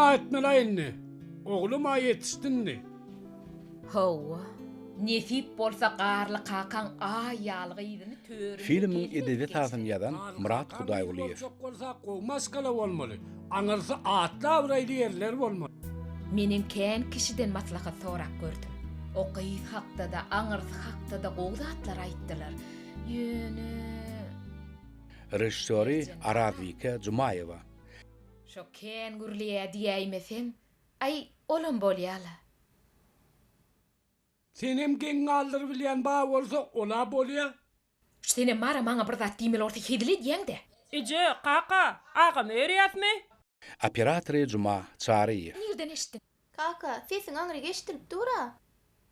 Doga etmeli-aý indi. Oglum-a ýetişdi indi. Hawa, nesip bolsa Garly kakaň aý ýaly gyzyny törüne Filmiň gelin edebi edip esasyny geçirdi. ýazan Garly Myrat kakaň gyzy Hudaýgulyýew. boljak bolsa gowy maşgala bolmaly. Aňyrsy atly-abraýly ýerler bolmaly. Menem kän kişiden maslahat sorap gördüm. O gyz hakda-da, aňyrsy hakda-da gowy zatlar aýtdylar. Ýöne. Režissýory Arazbike Jumaýewa. Şo kän gürleýä diýäýmeseň, aý, olam bolýa-la. Senem geň galdyrybilýän bar bolsa, ol-a bolýa. Şu senem bara maňa bir zat diýmeli bolsa hezil edýäň-dä. Eje, kaka, agamy örýäsmi? Operatory Juma Çaryýew. Nirden eşitdiň? Kaka, sesiň aňryk eşidilip dur-a.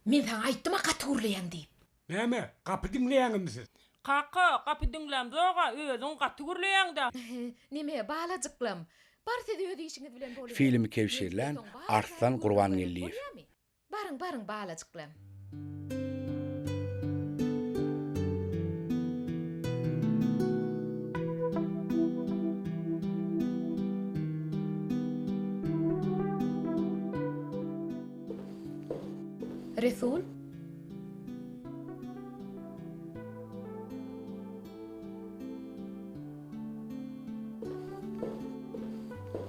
Men saňa aýtdym-a gaty gürleýäň diýip. Näme, gapy diňleýäňizmi siz? Kaka, gapy diňlämzog-a, özüň gaty gürleýäň-dä. Neme, balajyklam, bar siz öz işiňiz bilen boluberiň. Filmi kebşirlän Arslan Gurbangeldiýew. Baryň, baryň, balajyklam. Resul?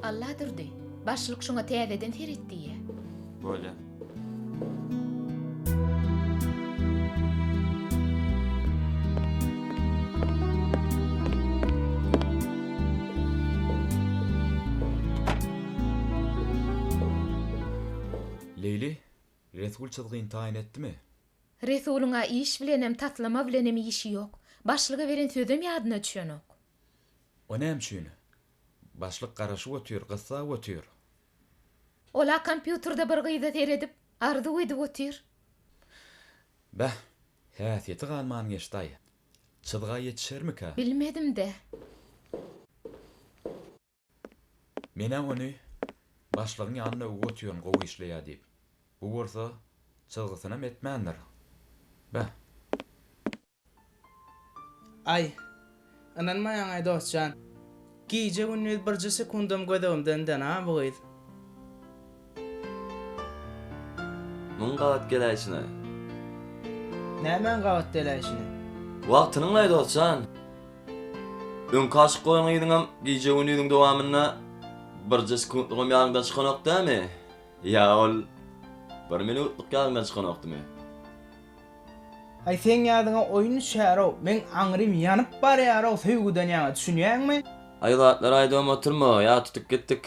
Alladurdy, başlyk şuňa täzeden seret diýýä. Bolýa. Leýli, Resul çyzgyny taýyn etdimi? Resulyň-a iş bilenem, taslama bilenem işi ýok. Başlyga beren sözem ýadyna düşenok. O näme üçin? Başlyk garaşyp otyr, gyssap otyr. Ol-a kompýuterde bir gyza seredip, arzuw edip otyr. Beh, häsiýeti galman geçdi-aý. Çyzga ýetişermikä? Bilmedim-dä. Men-ä ony başlygyň ýanynda öwüp otyryn gowy işleýä diýip. Bu bolsa çyzgysynam etmändir. Beh. Aý, ynanmaýaňaý dostjan. Gije-gündiz birje sekundam gözegimden dänä bu gyz. Muň gabat geläýşini. Nämäň gabat geläýşini? Wagtynyňlaý dostjan. Öňki aşyk bolan gyzyňam gije-gündiziň dowamynda birje sekuntlygam ýadyňdan çykanok dämi? Ýa ol bir minutlyk ýadyňdan çykanokdymy? Aý seň ýadyňa oýun düşýärow, meň aňrym ýanyp barýarow söýgüden ýaňa düşünýäňmi? Aý zatlar aýdybam oturma, ýa tutup gitdik.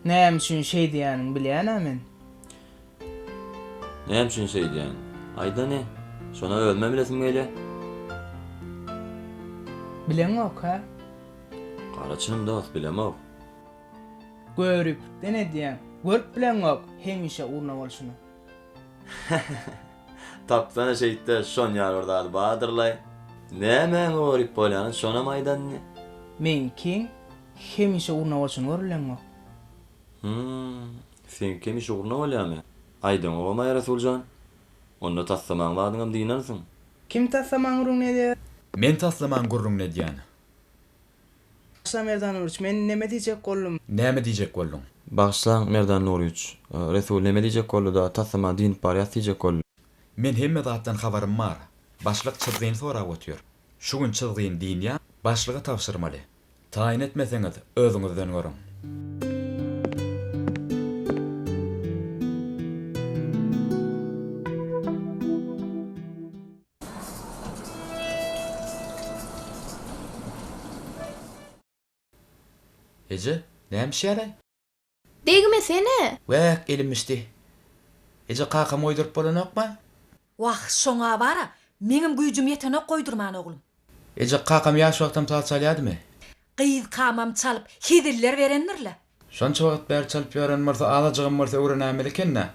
Näme üçin şeýdýäniňi bilýän-ä men. Näme üçin şeýdýän? Aýdany, şony özümem bilesim gelýä. Bileňok, hä? Gara çynym dost, bilemok. Göripden edýäň. Görüp bileňok hemişe urna bolşuny. Tapsana şeýtde şon ýaly bir zady badyrlaý. Nämäň görip bolýany şonam aýdanyny. Meňkiň hemişe urna bolşuny görüp bileňok. Hum, seňki hemişe urna bolýamy? Aýdaňogamaý Resuljan. Onda taslamaň zadyňam dynarsyň. Kim taslamaň gürrüňini edýär? Men taslamaň gürrüňini edýän. Bagyşla Merdan Nuryç, men neme diýjek boldum? Näme diýjek bolduň? Bagyşlaň Merdan Nuryç, Resul neme diýjek boldy-da, taslama dynyp barýas diýjek boldy. Men hemme zatdan habarym bar. Başlyk çyzgyny sorap otyr. Şu gün çyzgyny dynýa, başlyga tabşyrmaly. Taýyn etmeseňiz, özüňizden görüň. Eje, näme bişýär-aý? Degmesene! Wäk, elim bişdi. Eje, kakam goýduryp bolanokmy? Wah, şoňa bar-a, meňem güýjüm ýetenok goýdurman oglum. Eje, kakam ýaş wagtam saz çalýadymy? Gyzkamam çalyp, heziller berendir-le. Şonça wagt bäri çalyp ýören bolsa, azajygam bolsa öwrenäýmeli eken-dä.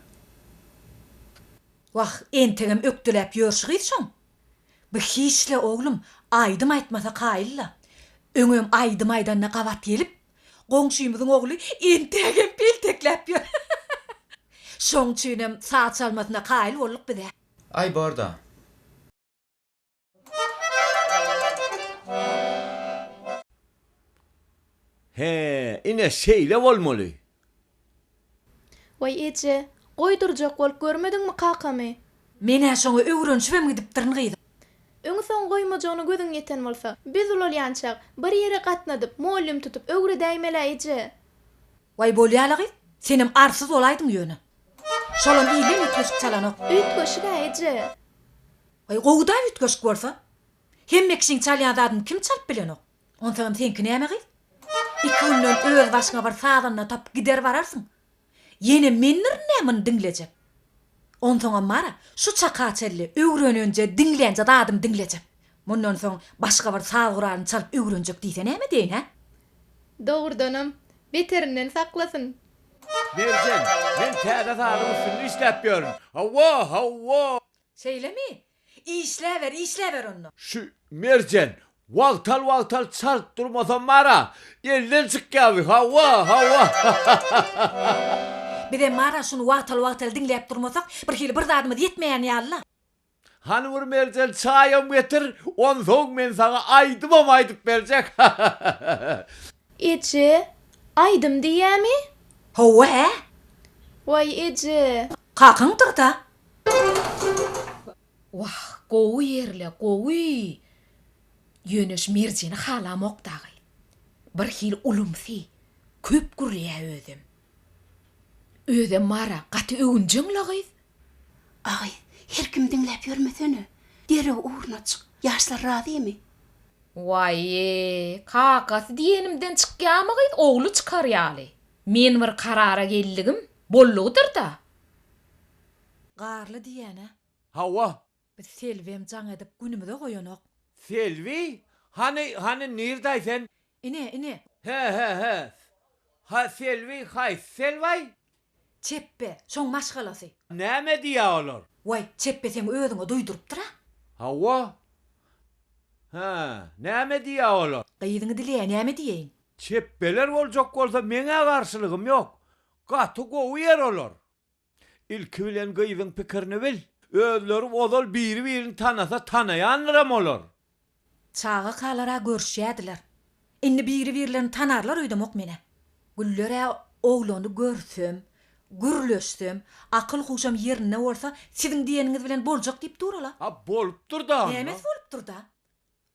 Wah, entegem ökdeläp ýörşi gyz şoň. Bu hiç-le oglum, aýdym aýtmasa kaýyl-la. Öňem aýdym aýdanda gabat gelip, goňşymyzyň ogly entägem peltekläp ýör. Şoň üçinem saz çalmasyna kaýyl bolduk biz-ä. Aý, bor-da. He, ine şeýle bolmaly. Waý eje, goýdurjak bolup görmediňmi kakamy? Men-ä şoňa öwrenişibem gidipdirin gyzym. Öňi-soňy goýmajagyna gözüň ýeten bolsa, biz ulalýançak, bir ýere gatnadyp, mugallym tutup öwredäýmel-ä eje. Waý bolýa-la gyz, senem arsyz bolaýdyň ýöne. Şolam ilden üýtgeşik çalanok. Üýtgeşig-ä eje. Waý gowy-da üýtgeşik bolsa. Hemme kişiň çalýan zadyny kim çalyp bilenok. Onsoňam seňki näme gyz? Iki günden öz başyňa bir sazanda tapyp gider bararsyň. Ýene mendirin-dä muny diňlejek. Onsoňam bar-a, şu çaka çenli öwrenenje, diňlänje zadymy diňlejek. Mundan soň başga bir saz guralyny çalyp öwrenjek diýse näme diýeýin, hä? Dogrudanam, beterinden saklasyn. Merjen, men täze sazyň üstünde işläp ýörün. Hawa, hawa! Şeýlemi? Işläber, işläber onda. Şu Merjen, wagtal-wagtal çalyp durmasam bar-a, elden çykýar bi, hawa, hawa. Bizem bar-a şuny wagtal-wagtal diňläp durmasak, birhili bir zadymyz ýetmeýän ýaly-la. Hany bir Merjen çaýam getir, onsoň men saňa aýdymam aýdyp berjek, ha-ha-ha. Eje, aýdym diýýämi? Hawa, hä? Waý, eje. Kakaňdyr-da. Wah, gowy ýerle, gowy! Ýöne şu Merjeni halamok dagy. Birhili ulumsy, köp gürleýä özem. Özem bar-a, gaty öwünjeň-la gyz. A gyz, her kimi diňläp ýörmesene. Derrew ugruna çyk. Ýaşlar razymy? Waý-eý, kakasy diýenimden çykýamy gyz, ogly çykar ýaly. Men bir karara geldigim, boldugydyr-da. Garly diýýän-ä. Hawa. Biz Selbem jaň edip günümize goýanok. Selbi? Hany, hany nirdaý sen? Ine, ine. He, he, he. Ha, Selbi, haýsy Selbaý? Çepbe, şoň maşgalasy. Näme diýýä olar? Waý, Çepbe seň özüňe duýdurypdyr-a. Hawa. Hä, näme diýýä olar? Gyzyňy dileýä, näme diýeýin? Çepbeler boljak bolsa meň-ä garşylygym ýok. Gaty gowy ýer olar. Ilki bilen gyzyň pikirini bil. Özleri ozal biri-birini tanasa tanaýandyram olar. Çagakalar-a görüşýädiler. Indi biri-birlerini tanarlar öýdemok men-ä. Güller-ä oglany görsem, gürleşsem, akyl-huşam ýerinde bolsa siziň diýeniňiz bilen boljak diýip dur-ala. A bolupdyr-da onda. Nämesi bolupdyr-da?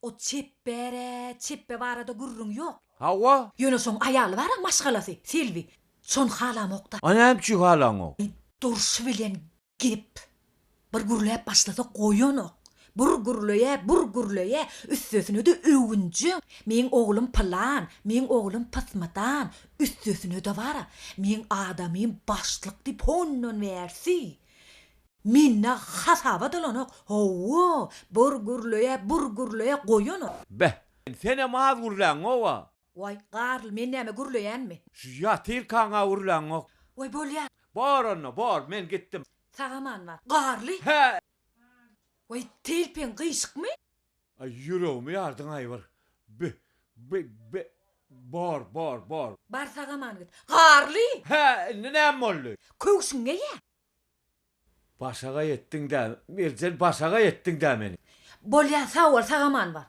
O çepbe-rä, çepbe barada gürrüň ýok. Hawa. Ýöne şoň aýaly bar-a, maşgalasy, Selbi. Şony halamok-da. A näme üçin halaňok? Durşy bilen gep. Bir gürläp başlasa goýanok. Bir gürleýä, bir gürleýä, üstesine-de öwünjeň. Meň oglum pylan, meň oglum pysmydan, üstesine-de bar-a, meň adamym başlyk diýip hondan bärsi. Mende hasaba dolanok. Hawa, bir gürleýä, bir gürleýä, goýanok. Beh, senem az gürläňoga. Waý, Garly, men näme gürleýänmi? Şu ýatyrkaň-a gürläňok. Waý, bolýa. Bor onda, bor, men gitdim. Sag-aman bar. Garly! Hä! Waý, telpeň gyşykmy? Aý, ýüregimi ýardyň-aý bir. Bi, bi, bi, bor, bor, bor. Bar, sag-aman git. Garly! Hä, indi näme boldy? Köwşüňi geý-ä. Başagaý etdiň-dä, Merjen, başagaý etdiň-dä meni. Bolýa, sag bol, sag-aman bar.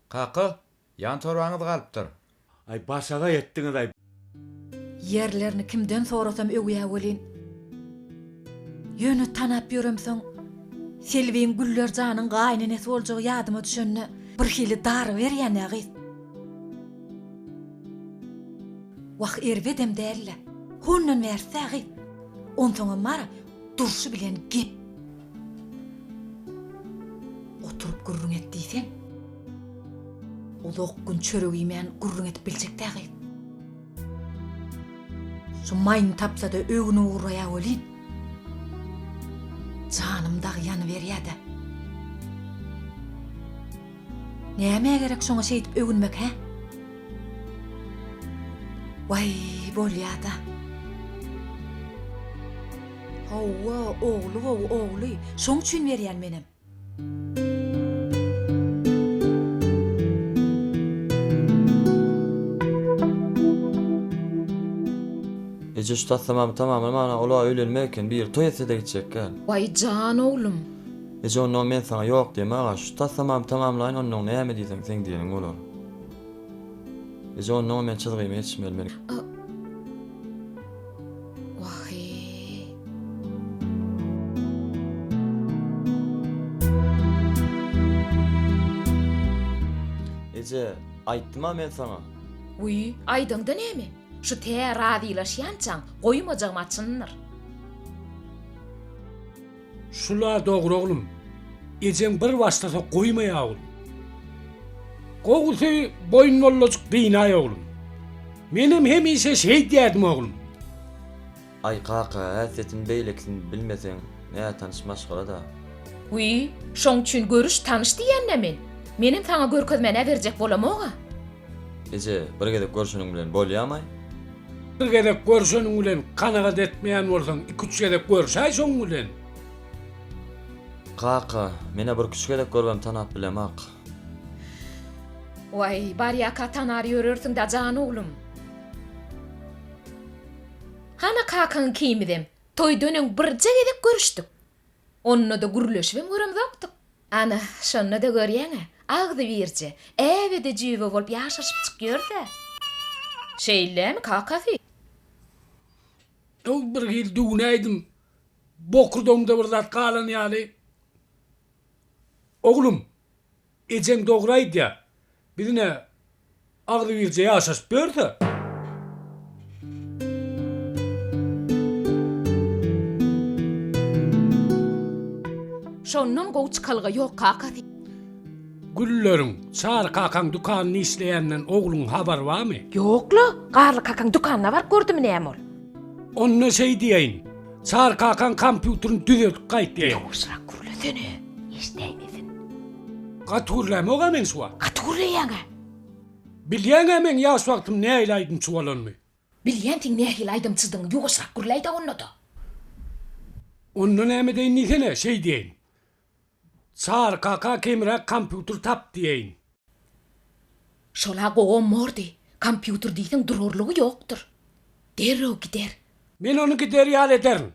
Kaka, ýan torbaňyz galypdyr. Aý, başagaý etdiňiz-aý. Ýerlerini kimden sorasam öwýä welin, ýöne tanap ýöremsoň, Selbiň Güller janyň gaýynenesi boljagy ýadyma düşende, birhili daryberýän-ä gyz. Wah, erbedem däl-le. Hondan bärsi-dä gyz. Onsoňam bar-a, durşy bilen gep. Oturyp gürrüň et diýseň, uzak gün çörek iýmän gürrüň edip biljek-dä gyz. Şu maýyny tapsa-da öwünip ugraýar welin, janym dagy ýanyberýär-dä. Nämä gerek şoňa şeýdip öwünmek hä? Waý, bolýa-da. Hawa, ogly gowy, ogly. Şoň üçin berýän menem. Eje şu taslamamy tamamlamana ol-a öýlenmek eken, biri toý etse-de gitjek däl. Waý, jan oglum. Eje onnoň men saňa ýok diýemag-a, şu taslamamy tamamlaýyn onnoň näme diýseň seň diýeniň bolar. Eje onnoňam men çyzgyma ýetişmeli men. Wah-eý. Eje, aýtdym-a men saňa. Wiý, aýdaňda näme? Şu tä razylaşýançaň goýmajagym-a çyndyr. Şula dogry oglum. Ejeň bir başlasa goýmaýa oglum. Gowusy boýun bollajyk dynaý oglum. Menem hemişe şeýdýädim oglum. Aý kaka häsiýetini beýlekisini bilmeseň nätanyş maşgala-da. Wiý, şoň üçin görüş tanyş diýýän-dä men. Menem saňa görkezmän-ä berjek bolamog-a. Eje, bir gezek görşeniň bilen bolýamaý? Bir gezek görşeniň bilen kanagat etmeýän bolsaň, iküç gezek görşäý şoň bilen. Kaka, men-ä birküç gezek görübem tanap bilemak. Waý, barýaka tanar ýörersiň-dä jan oglum. Hana kakaň ikimizem toýdan öň birje gezek görüşdik. Onda-da gürleşibem göremzokdyk. Ana, şonda-da görýäň-ä, agzy birje, äbe-de jüýbe bolup ýaşaşypjyk ýörs-ä. Şeýlemi, kakasy? Öň bir hili düwünäýdim, bokurdagymda bir zat galan ýaly. Oglum, Ejeň dogry aýdýa. Biz ine agzybirje ýaşaşyp ýörse. Şondan gowy çykalga ýok kakasy. Gülleriň, Çary kakaň dükanynda işleýänden ogluň habary barmy? Ýok-la, Garly kakaň dükanyna baryp gördümi näme ol? Onda şeý diýeýin, Çary kakaň kompýuterini düzeltip gaýt diýeýin. Ýuwaşrak gürlesene, eşidäýmesin. Gaty gürlämog-a men şu wagt. Gaty gürleýäň-ä. Bilýäň-ä meň ýaş wagtym nähili aýdymçy bolanymy. Bilýän seň nähili aýdymçydygyňy, ýuwaşrak gürläý-dä onda-da. Onda näme edeýin diýsene, şeý diýeýin. Çary kaka kemräk kompýuter tap diýeýin. Şol-a gowam bordy. Kompýuter diýseň durarlygy ýokdur. Derrew gider. Men ony gider ýaly ederin.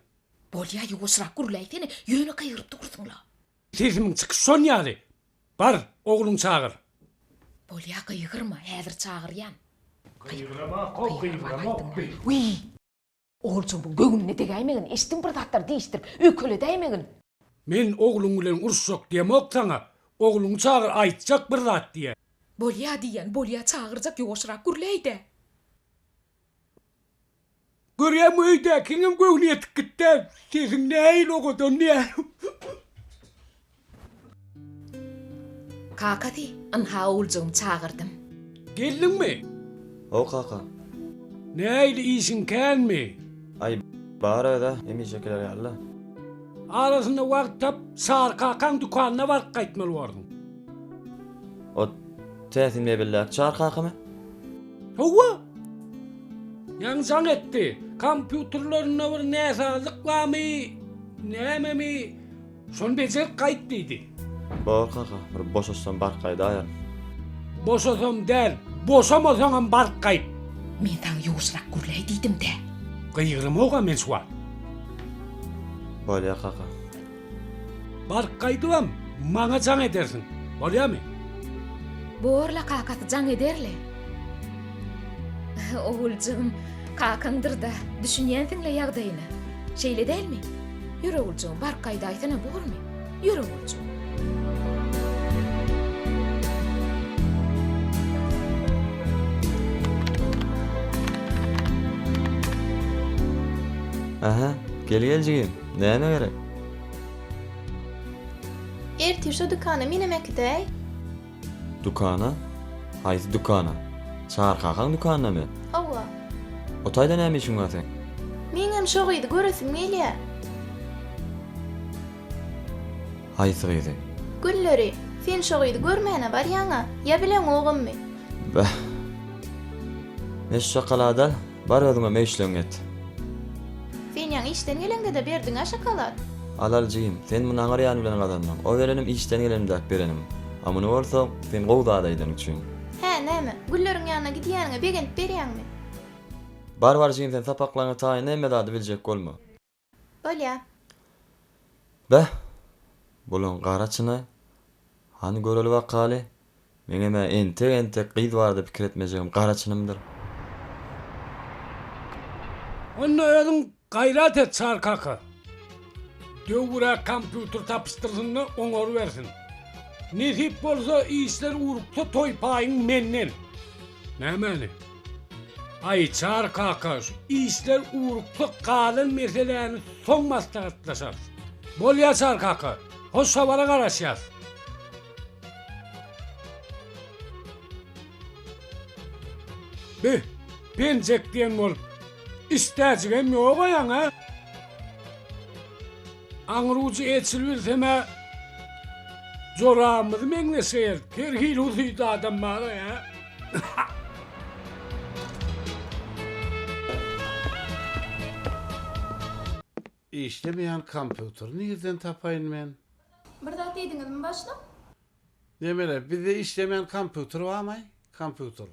Bolýa ýuwaşrak gürläýsene, ýöne gygyryp dursuň-la. Sesimiň çykyşy şon ýaly. Bar, ogluňy çagyr. Bolýa gygyrma, häzir çagyrýan. Gygyramok-ow, gygyramok. Wiý! Oguljygymyň göwnüne degäýmegin, eşitdiň bir zatlar diýişdirip, öýkeledäýmegin. Men ogluň bilen uruşjak diýemok saňa, ogluňy çagyr aýtjak bir zat diýýän. Bolýa diýýän, bolýa çagyrjak ýuwaşrak gürläý-dä. Görýäňmi öýdäkiňem göwni ýetip gitdä, sesiň nähili owadan diýýär. Kakasy, ynha oguljygymy çagyrdym. Geldiňmi? Haw kaka. Nähili işiň känmi? Aý, bar öz-ä, hemişekiler ýaly-la. Arasynda wagt tap, Çary kakaň dükanyna baryp gaýtmaly borsuň. O täsin mebeldäki Çary kakamy? Hawa. Ýaňy jaň etdi. Kompýuterlerinde bir näsazlyk barmy, nämemi, şony bejerip gaýt diýdi. Bor kaka, bir boşaşsam baryp gaýdaýaryn. Boşasam däl, boşamasaňam baryp gaýt. Men saňa ýuwaşrak gürläý diýdim-dä. Gygyramog-a men şu wagt. Bolýa kaka. Baryp gaýdybam maňa jaň edersiň, bolýamy? Borla kakasy jaň ederle. Oguljygym, kakaňdyr-da, düşünýänsiň-le ýagdaýyna. Şeýle dälmi? Ýör oguljygym, baryp gaýdaýsana, bormy? Ýör oguljygym. Ähä, gel gel jigim, näme gerek? Ertir şo dükana menem äkidäý. Dükana? Haýsy dükana? Çary kakaň dükanynamy? Hawa. O taýda näme işiň bar seň? Meňem şo gyzy göresim gelýä. Haýsy gyzy? Gülleri, sen şo gyzy görmäne barýaň-a, ýa bileňogammy? Beh. Men şu şokolady al, bar özüňem öý-işleňi et. Sen ýaňy işden geleňde-de berdiň-ä şokolad. Al al jigim, sen muny aňyr ýany bilen gazandyň. O berenim işden gelenimdäki berenim. A muny bolsa, sen gowy zat aýdanyň üçin. Hä, näme, Gülleriň ýanyna gidýäniňe begenip berýäňmi? Bar bar jigim sen sapaklaryňy taýynla hemme zady biljek bolma. Bolýa. Beh! Bulaň gara çyny. Hany göreli bakaly. Meňem-ä entek-entek gyz barada pikir etmejegim gara çynymdyr. Onda özüň gaýrat et Çary kaka. Döwüräk kompýuter tapyşdyrsyn-da oňarybersin. Nesip bolsa işler ugruksa toý paýyň menden. Nämäni? Aý Çary kaka şu işler ugruksa galan meseläni soň maslahatlaşarys. Bolýa Çary kaka. Hoş habara garaşýas. Bi, penjek diýen bolup, işdäjigem ýog-a ýaňa. Aňry ujy eçilibilsem-ä, joramyzy meňzeşeýeris. Her hili husyt adam bar-a, ä? Işlemeýän kompýuteri nirden tapaýyn men? Bir zat diýdiňizmi başlyk? Nemere, bizde işlemeýän kompýuter barmaý? Kompýuter.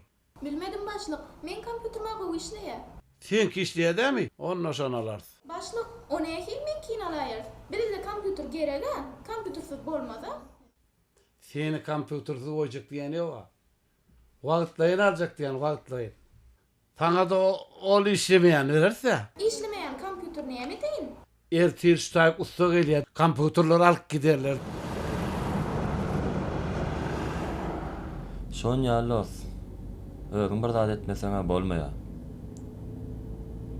Bilmedim başlyk. Meň kompýuterim-ä gowy işleýär. Seňki işleýär dämi? Onda şony alarys. Başlyk, o nähili meňkini alaýarys? Bize-de kompýuter gereg-ä. Kompýutersiz bolmaz-a. Seni kompýutersiz goýjak diýen ýog-a. Wagtlaýyn aljak diýen, wagtlaýyn. Saňa-da ol işlemeýäni bereris-dä. Işlemeýän kompýuter näme edeýin? Ertir şu taýyk ussa gelýär, kompýuterleri alyp giderler. Şon ýaly dost. Özüň bir zat etmeseň-ä bolmaýar.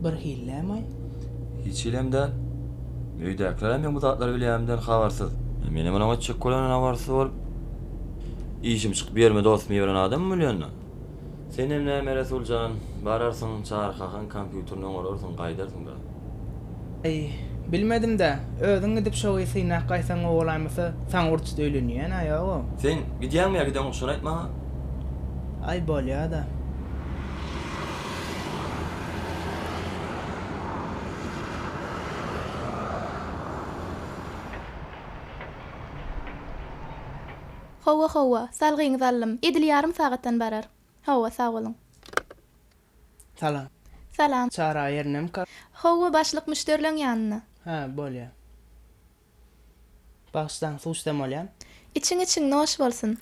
Birhillämaý? Hiç hilem däl. Öýdäkilerem meň bu zatlary bilýänimden habarsyz. Menem olaň etjek bolanyndan habarsyz bolup, işim çykyp ýerime dostumy iberen adammy bolýan-da. Senem näme Resul jan, bararsyň Çary kakaň kompýuterini oňararsyň, gaýdarsyň-da. Aý, bilmedim-dä. Özüň gidip şo gyzy synap gaýtsaň gowy bolaýmasa, saňa urçut öýlenýän-ä ýog-ow. Sen gidýäňmi ýa gideňok şony aýt maňa. Aý, bolýa-da. Hawa, hawa, salgyňyzy aldym. Edil ýarym sagatdan barar. Hawa, sag boluň. Salam. Salam. Çary aga ýerindemika? Hawa, başlyk müşderileň ýanynda. Hä, bolýa. Bagyşlaň, suw içsem bolýamy? Içiň, içiň, noş bolsun.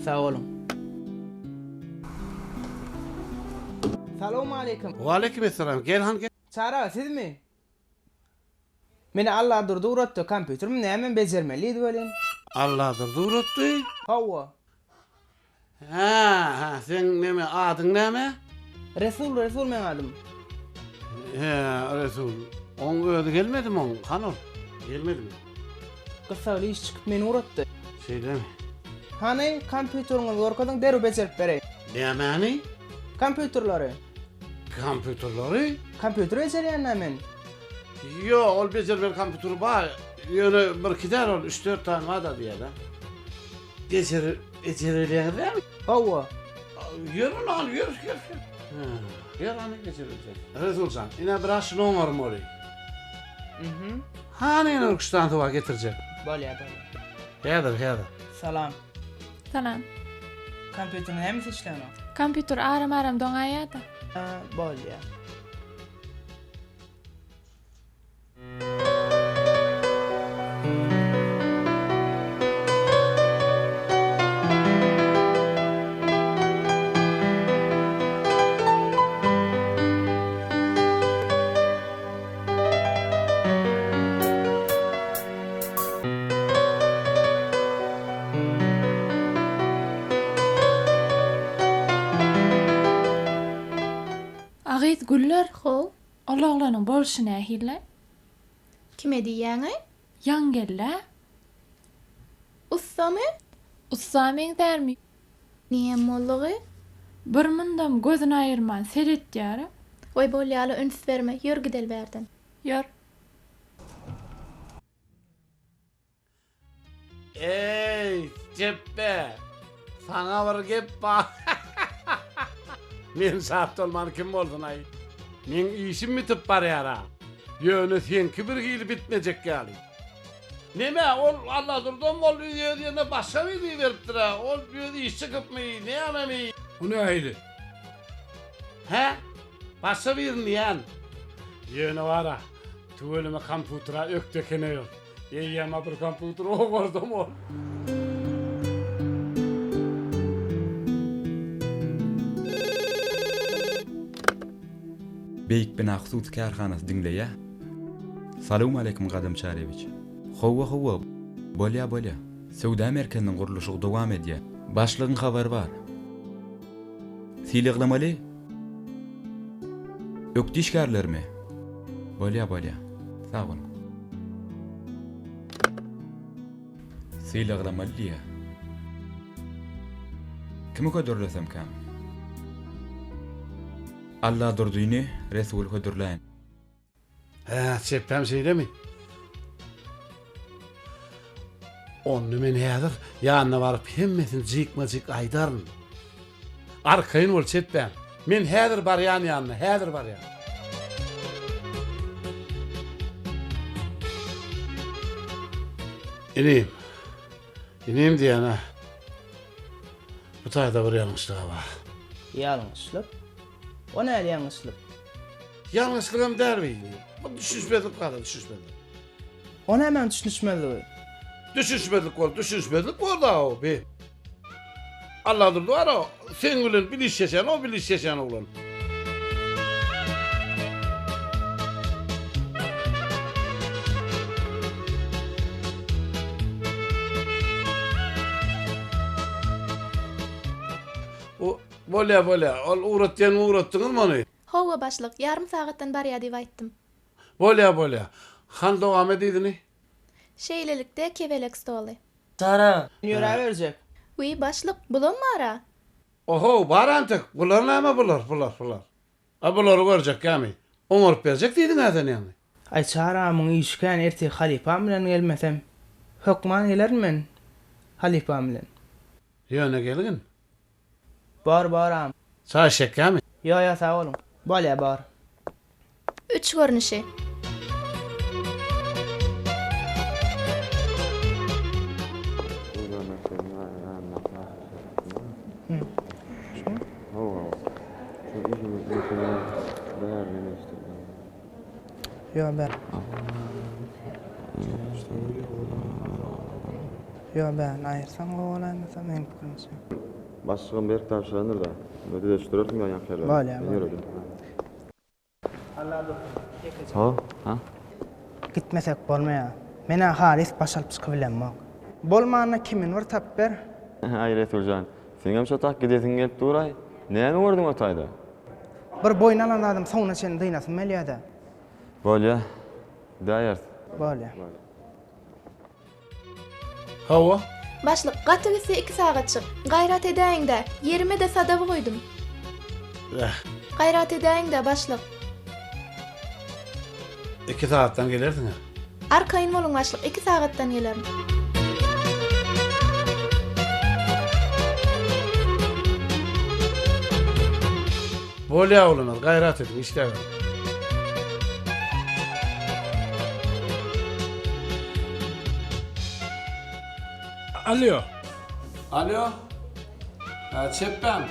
Sag boluň. Salowmaleýkim. Waleýkim essalam. Gel han gel. Çary aga sizmi? Meni Alladurdy ugratdy, kompýuterimi nämem bejermeli diýdi welin. Alladurdy ugratdy? Hawa. Hä, hä, seň neme, adyň näme? Resul, Resul meň adym. Hä, Resul. Oň özi gelmedimi oň? Hany ol? Gelmedimi? Gyssagly iş çykyp meni ugratdy. Şeýlemi? Hany, kompýuteriňizi görkeziň, derrew bejerip bereýin. Nämäni? Kompýuterleri. Kompýuterleri? Kompýuter bejerýän-dä men. Ýok, ol bejermeli kompýuteri bar. Ýöne birki däl ol, üç-dört sany bar-da diýýär-dä. Bejer, bejerelýäňiz dämi? Hawa. Ýör ony al, ýör, ýör, ýör. Hä, ýör hany bejerelýän. Resuljan, ine biraz şuny oňarmaly. Mhm. Hany ine rüküşdan suwa getirjek. Bolýar, bolýar. Häzir, häzir. Salam. Salam. Kompýuteriň nämesi işlänok? Kompýuter aram-aram doňaýýar-da. Hä, bolýar. A gyz Güller, How. Ol oglanyň bolşy nähili? Kime diýýäňaý? Ýaňgellä. Ussamy? Ussa meňzärmi? Näme boldugy? Bir mundam gözüni aýyrman seretýär-ä. Goý bolýa-la üns berme, ýör gideli bärden. Ýör. Eý, Jepbe, saňa bir gep bar. Men şat bolman kim bolsun-aý? Meň işim bitip barýar-a. Ýöne seňki birhili bitmejek ýaly. Neme, ol Alladurdam ol öz ýerine başga birini iberipdir-ä. Ol öz iş çykypmy, nämemi? O nähili? Hä? Başga birini diýýän. Ýöne bar-a, tüweleme kompýutere ökde eken-eý ol. Eýýäm-ä bir kompýuter ogardam ol. Beýik bina hususy kärhanasy diňleýä. Salowmaleýkim Gadam Çaryýewiç. Howwa howwa, bolýa bolýa. Söwda merkeziniň gurluşygy dowam edýä. Başlygyň habary bar. Sylaglamaly ökde işgärlerimi? Bolýa bolýa. Sag boluň. Sylaglamaly diýýä. Kimi hödürlesemkäm? Alladurdyny Resuly hödürläýin. Hä, çepbäm şeýlemi? Onda men häzir ýanyna baryp hemmesini jikme-jik aýdaryn. Arkaýyn bol çepbäm. Men häzir barýan ýanyna, häzir barýan. Inim. Inim diýýän-ä. Bu taýda bir ýalňyşlyk-a bar. Ýalňyşlyk? O näli ýalňyşlyk? Ýalňyşlygam däl bi. Bu düşünişmezlik bar, düşünişmezlik. O nämäň düşünişmezligi? Düşünişmezlik bor, düşünişmezlik bor da o bi. Alladurdy bar o, seň bilen bir işleşen, o bir işleşen oglan. O bolýa bolýa, ol ugrat diýen ugratdyňyzmy ony? Hawa, başlyk, ýarym sagatdan barýa diýip aýtdym. Bolýa, bolýa. Hany dowam et yzyny. Şeýlelikde, kebelek stoly. Sara! Ýöräberjek. Wiý, başlyk, bulam bar-a? Ohow, bar entek. Bular näme bular, bular, bular? A bulary görjekkämi? Oňaryp berjek diýdiň-ä sen ýaňy. Aý, Çaramyň işi kän, ertir halypam bilen gelmesem, hökman gelerin men halypam bilen. Ýöne gelgin. Bor boram. Çaý içjekkämi? Ýo ýo sag boluň. Bolýa bor. Üç görnüşi. Ýo bä. Ýo bärini aýyrsaň gowy bolaýmasa meň pikirimçe. Başlygym berk tabşyrandyr-da. Indi düzeşdirersiň ýa ýaňky ýerleri. Bolýa, Men bolýa. ýöredim. Alla dursun, ýekeje. Ho, ha? Gitmesek bolmaýa. Men-ä halys baş alyp çykybilemok. Bolmanda kimini bir tapyp ber. Aý, Resuljan, seňem şo tak gidesiň gelip dur-aý. Näme gördüň o taýda? Bir boýun alan zadym soňuna çenli dynasym gelýä-dä. Bolýa. Gidäýeris. Bolýa. Hawa. Başlyk, gaty gitse iki sagatjyk. Gaýrat edäýiň-dä, ýerime-de sadaby goýdum. Bäh. Gaýrat edäýiň-dä, başlyk. Iki sagatdan gelersiň-ä? Arkaýyn boluň, başlyk, iki sagatdan gelerin. Bolýa oglanlar, gaýrat ediň, işläberiň. Alýo. Alýo. Hä, çepbäm.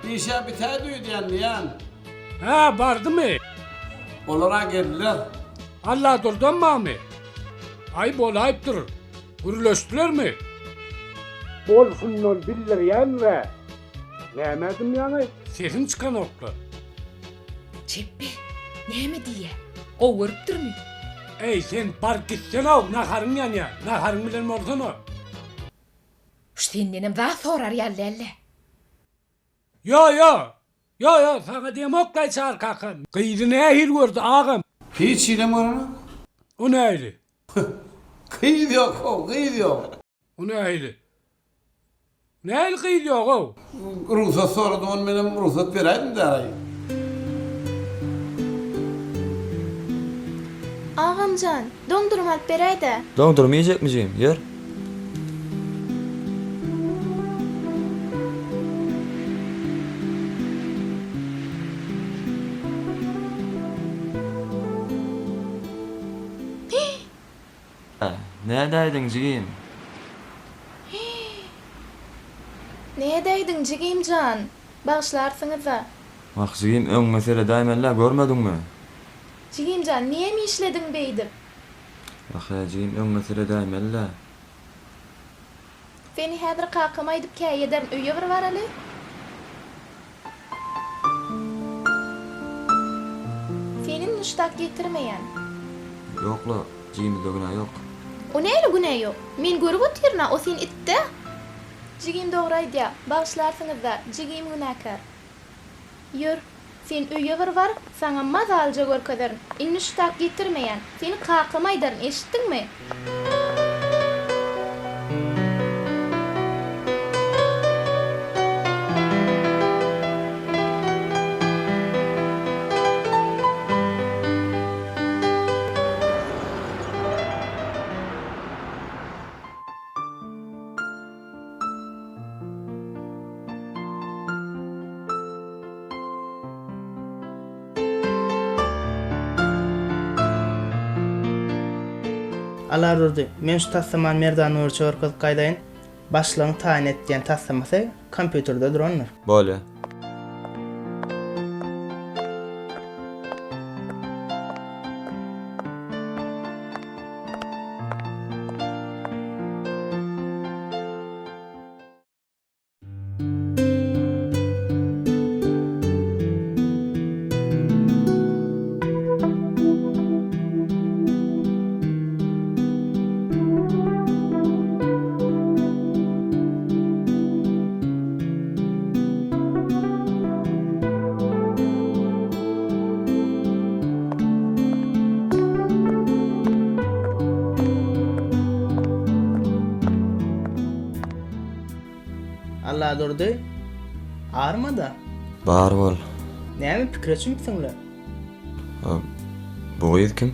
Iş-ä bitäýdi öýdýän diýýän. Hä, bardymy? Olar-a geldiler. Alladurdam barmy? Aý, bolaýypdyr. Gürleşdilermi? Bolşundan bildirýän-dä. Näme dymýaňaý? Sesiň çykanokla. Çepbe, näme diýýä? Gowy görüpdirmi? Eý, sen baryp gitsene-ow, naharyň ýanýa. Naharyň bilen bolsana. Şu sendenem zat sorar ýaly däl-le. Ýo, ýo. Ýo, ýo, saňa diýemok-laý Çary kaka. Gyzy nähili gördi, agam? Hiç hilem görenok. O nähili? Gyz ýok-ow, gyz ýok. O nähili? Nähili gyz ýog-ow? Rugsat sorady ony menem rugsat beräýdim däraý. Agamjan, doňdurma alyp beräý-dä. Doňdurma iýjekmi jigim? Ýör. Nädäýdiň jigim? Nädäýdim? ediň jigim jan. Bagyşlarsyňyz-a. Wah jigim öňüňe seredäýmeli-dä görmediňmi? Jigim jan neme işlediň beýdip? Wah-eý jigim öňüňe seredäýmeli-dä. Seni häzir kakama aýdyp käýederin öýe bir baraly. Seni nuştak getirmeýän. Ýok-la, jigimizde günä ýok. O näli günä ýok? Men görüp otyryn-a, o sen it-dä. Jigim dogry aýdýa, bagyşlarsyňyz-da, jigim günäkär. Ýör, sen öýe bir bar, saňa mazalyja görkezerin. Indi ştap getirmeýän. Seni kakama aýdaryn, eşitdiňmi? Alardurdy, men şu taslamany Merdan Nurça görkezip gaýdaýyn. Başlygyň taýyn et diýen taslamasy kompýuterde durandyr. Bolýa. Alladurdy, arma-da. Bar bol. Näme pikire çümüpsiň-le? Bu gyz kim?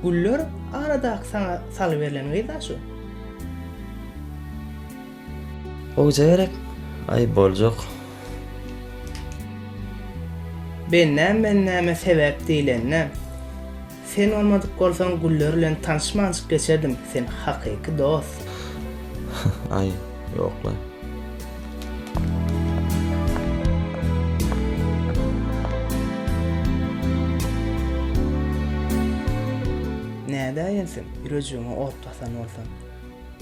Güller aradaky saňa salgy berlen gyz-a şu. Gowja gerek. Aý boljak. Bendäm bendäme sebäp diýlende. Sen bolmadyk bolsaň güller bilen tanyşmanjyk geçerdim sen hakyky dost. Aý ýokla. Nädäýen sen ýürejigiňe ot basan bolsaň.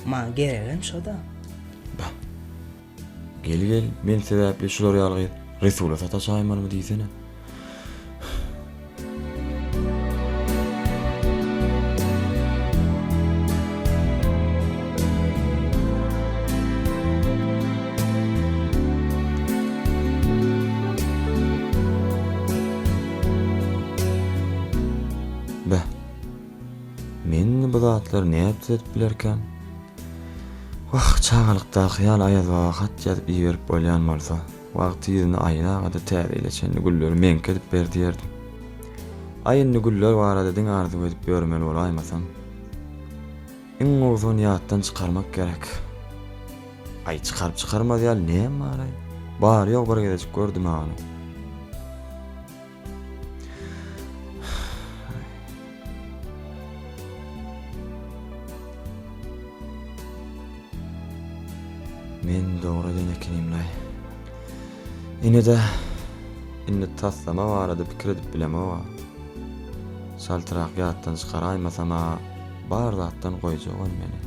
Maňa geregem şoda. Bah. Gel gel, men sebäpli şular ýaly gyz Resula sataşaýmalymy diýsene. Beh. Men indi bu zatlary nädip düzedip bilerkäm? Wah, çagalykdaky ýaly Aýaz baba hat ýazyp iberip bolýan bolsa, wagty ýüzüni Aýaz aga-da täze ýyla çenli gülleri meňki edip ber diýerdim. Aý indi güller barada diňe arzuw edip ýörmeli bolaýmasam. Iň gowusy ony ýatdan çykarmak gerek. Aý çykaryp çykarmaz ýaly näme bar-aý? Bary-ýogy bir gezejik gördüm-ä ony. Men dogry eden ekenimlaý. Ine-de, indi taslama barada pikir edip bilemog-a. Çaltrak ýatdan çykaraýmasam-a bar zatdan goýjak ol meni.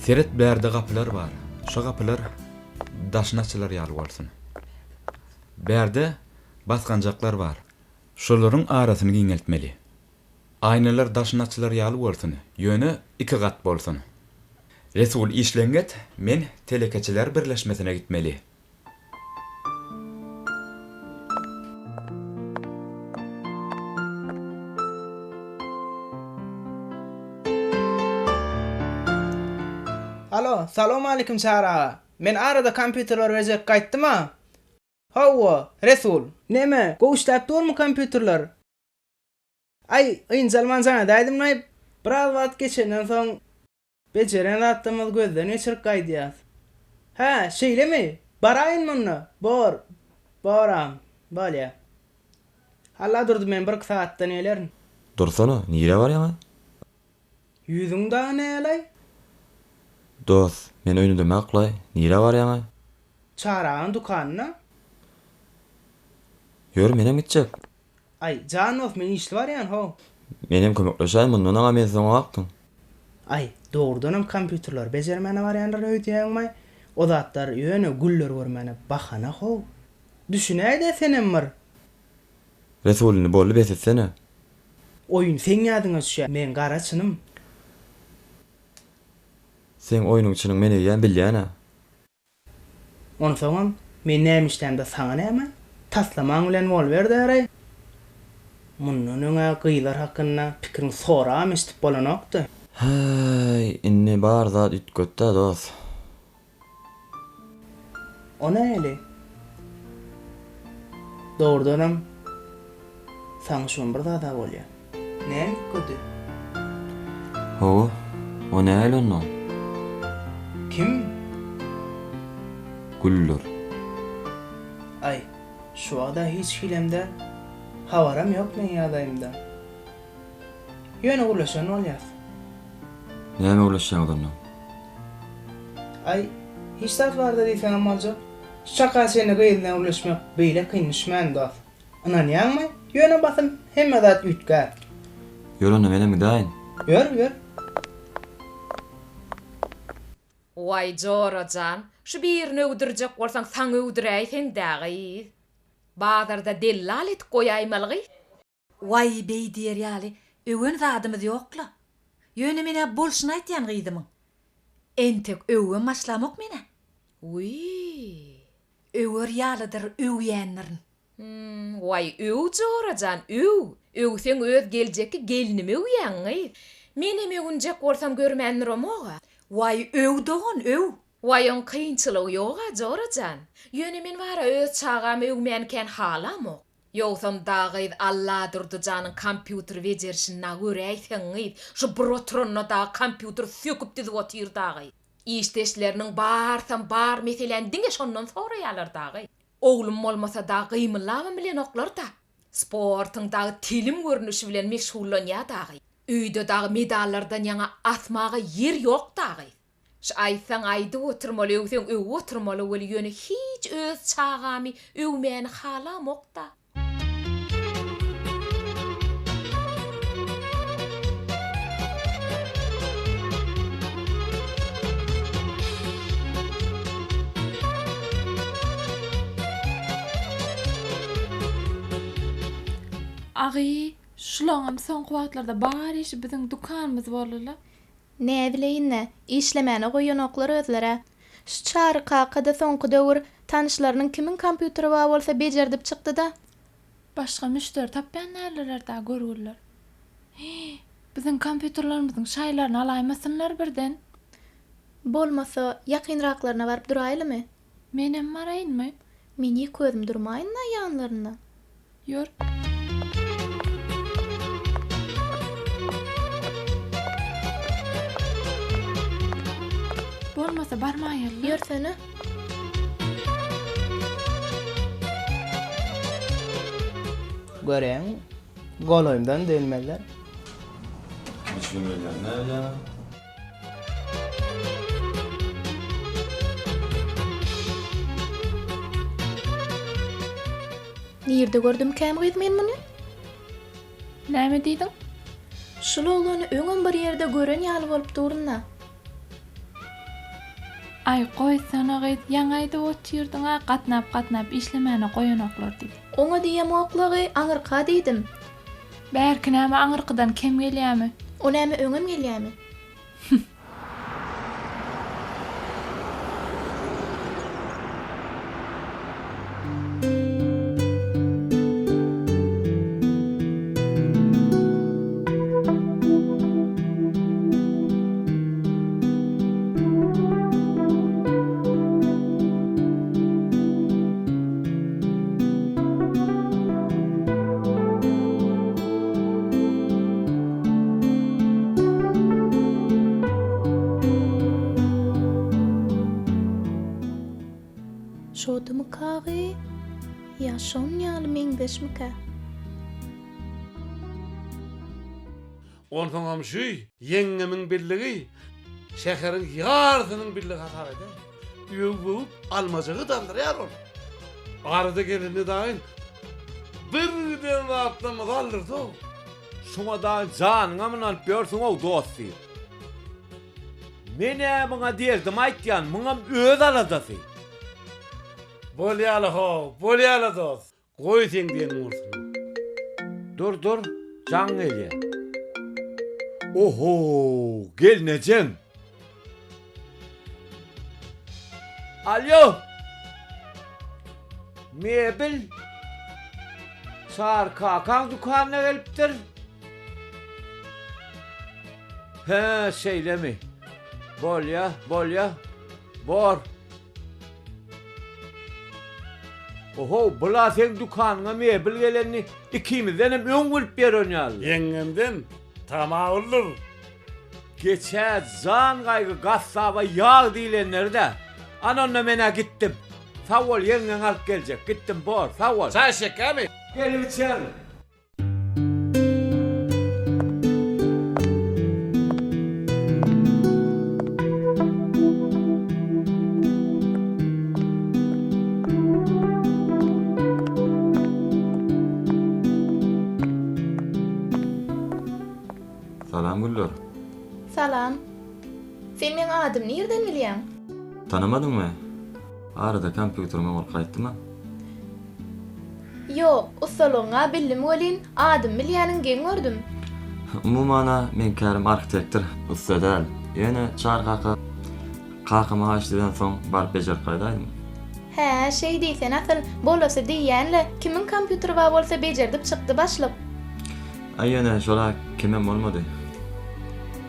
Seret bärde gapylar bar. Şo gapylar daşyna açylar ýaly bolsun. Bärde basganjaklar bar. Şolaryň arasyny giňeltmeli. Aýnalar daşyna açylar ýaly bolsun, ýöne iki gat bolsun. Resul işleňňi et, men telekeçiler birleşmesine gitmeli. Alo, salowmalikim Çary aga. Men arada kompýuterleri bejerip gaýtdym-a. Hawa, Resul. Neme, gowy işläp durmy kompýuterler? Aý, ynjalman jaň edäýdim-laý. Biraz wagt geçenden soň bejeren zatlarymyzy gözden geçirip gaýdýas. Hä, şeýlemi? Baraýyn munda. Bor. Boram. Bolýa. Alladurdy men birki sagatdan gelerin. Dursana, nirä barýaň-aý? Ýüzüň dagy nälaý? Dos, men öýnüdemäklaý, nirä barýaň-aý? Çaragyň dükanyna. Ýör, menem gitjek. Aý, jan dost, men işli barýan, how. Menem kömekleşäýin, mundan aňa men soňa galkdyň. Aý, dogrudanam kompýuterleri bejermäne barýandyr öýdýäňmaý? O zatlar ýöne güller görmäne bahana, how. Düşünäý-dä senem bir. Resul indi boldy bes etsene. Oýun seň ýadyňa düşýär, meň gara çynym. Seň oýnuň çynyň men eýýäm bilýän-ä. Onsoňam, men näme işlämde saňa näme? Taslamaň bilen boluber-däreý. Mundan öň-ä gyzlar hakynda pikiriňi sorabam eşidip bolanokdy. Häý, indi bar zat üýtgetd-ä, dos. O nähili? Dogrudanam, saňa şon bir zad-a bolýa. Näme üýtgedi? Hawa, o nähili onnoň? Kim? Güller. Aý, şu wagda hiç hilem däl. Habaram ýok meň ýagdaýymdan. Ýöne gürleşen bolýas. Näme gürleşýäňiz onnoň? Aý, hiç zat barda diýseňem boljak. Şu çaka çenli gyz bilen gürleşmek beýle kyn düşmän dos. Ynanýaňmy? Ýöne basym hemme zat üýtgär. Ýör onda menem gidäýin. Ýör, ýör. Waý jora jan, şu birini öwdürjek bolsaň saň öwdüräýseň-dä gyz. Bazarda dellal edip goýaýmaly gyz. Waý beý diýer ýaly öwen zadymyz ýok-la. Ýöne men-ä bolşuny aýtýan gyzymyň. Entek öwübem başlamok men-ä. Wiý. Öwer ýalydyr öwýändirin. Hum, waý öw jora jan, öw! Öwseň öz geljekki gelnimi öwýäň gyz. Menem öwünjek bolsam görmän duramog-a. Waý öw dogan, öw! Waý oň kynçylygy ýog-a jora jan. Ýöne men bara öz çagamy öwmäni kän halamok. Ýogsam da gyz Alladurdy janyň kompýuter bejerişini na göräýseň gyz, şu bir oturanda dagy kompýuter söküp düzüp otyr dagy. Işdeşleriniň barsam bar meseläni diňe şondan soraýalar dagy. Oglum bolmasa dagy gymyldabam bilenoklar da. Sportuň dagy telim görnüşi bilen meşgullanýar dagy. Öýde dagy medallardan ýaňa asmaga ýer ýok dagy. Şu aýtsaň aýdyp oturmaly öwseň öwüp oturmaly weli ýöne hiç öz çagamy öwmäni halamokda. Agy, şulaňam soňky wagtlarda bar işi biziň dükanymyz boldy-la. Näbileýin-dä, işlemäne goýanoklar özler-ä. Şu Çary kaka-da soňky döwür tanyşlarynyň kimiň kompýuteri bar bolsa bejerdip çykdy-da. Başga müşderi tapýan däldiler-dä görgüliler. Hiý, biziň kompýuterlerimiziň şaýlaryny alaýmasynlar birden. Bolmasa, ýakynraklaryna baryp duraýlymy? Menem baraýynmy? Men ýeke özüm durmaýyn-da ýanlarynda. Ýör. Bolmasa barmaýaly. Ýörsene. Göräýiň, golaýymdan dönmezler. Hiç kim gelýän näbilýän. Nirde gördümkäm gyz men muny? Näme diýdiň? Şul oglany öňem bir ýerde gören ýaly bolup durun-da. Aý, goýsana gyz, ýaňy aýdyp otyrdyň-a, gatnap-gatnap işlemäne goýanoklar diýip. Oňa diýemoklygy aňyrka diýdim. Bärki näme aňyrkydan kem gelýämi? O näme öňem gelýämi? Şodumykagy ýa şoň ýaly meňzeşmikä? Onsoňam şu ýeňňemiň billigi şäheriň ýarysynyň billigi hasap edäý. Öwüp-öwüp almajygy dandyrýar ol. Arada gelende daýyn bir giden zatlarymyzy aldyrdy-ow. Şuňa dagy janyňam ynanyp ýörsüň-ow dost diýip. Men-ä muňa derdimi aýtýan, muňam öz aladasy. Bolýa-la how, bolýa-la dost. Goý seň diýeniň bolsun. Dur, dur, jaň gelýä. Oho, gelnejeň. Alýo. Mebel Çary kakaň dükanyna gelipdir. Hä, şeýlemi? Bolýa, bolýa. Bor. Ohow, bula seň dükanyňa mebel gelenini ikimizdenem öň bilip ýören ýaly. Ýeňňemden tamawuldyr. Geçä jan gaýgy gassaba ýag diýlenleri-dä. Ana onda men-ä gitdim. Sag bol, ýeňňeňi alyp geljek. Gitdim, bor, sag bol. Çaý içjekkämi? Gelip içerin. Salam Güller. Salam. Sen meň adymy nirden bilýäň? Tanamadyňmy? Arada kompýuterime bolup gaýtdym-a. Ýok, ussalygyňa bildim welin, adymy bilýäniňi geň gördüm. Umuman-a, meň kärim arhitektor, ussa däl. Ýöne Çary kaka kakama haýyşt edensoň, baryp bejerip gaýdaýdym. Hä, şeý diýsene asyl, bolasy diýýän-le, kimiň kompýuteri bar bolsa bejerdip çykdy başlyk. Aý ýöne şol-a kemem bolmady.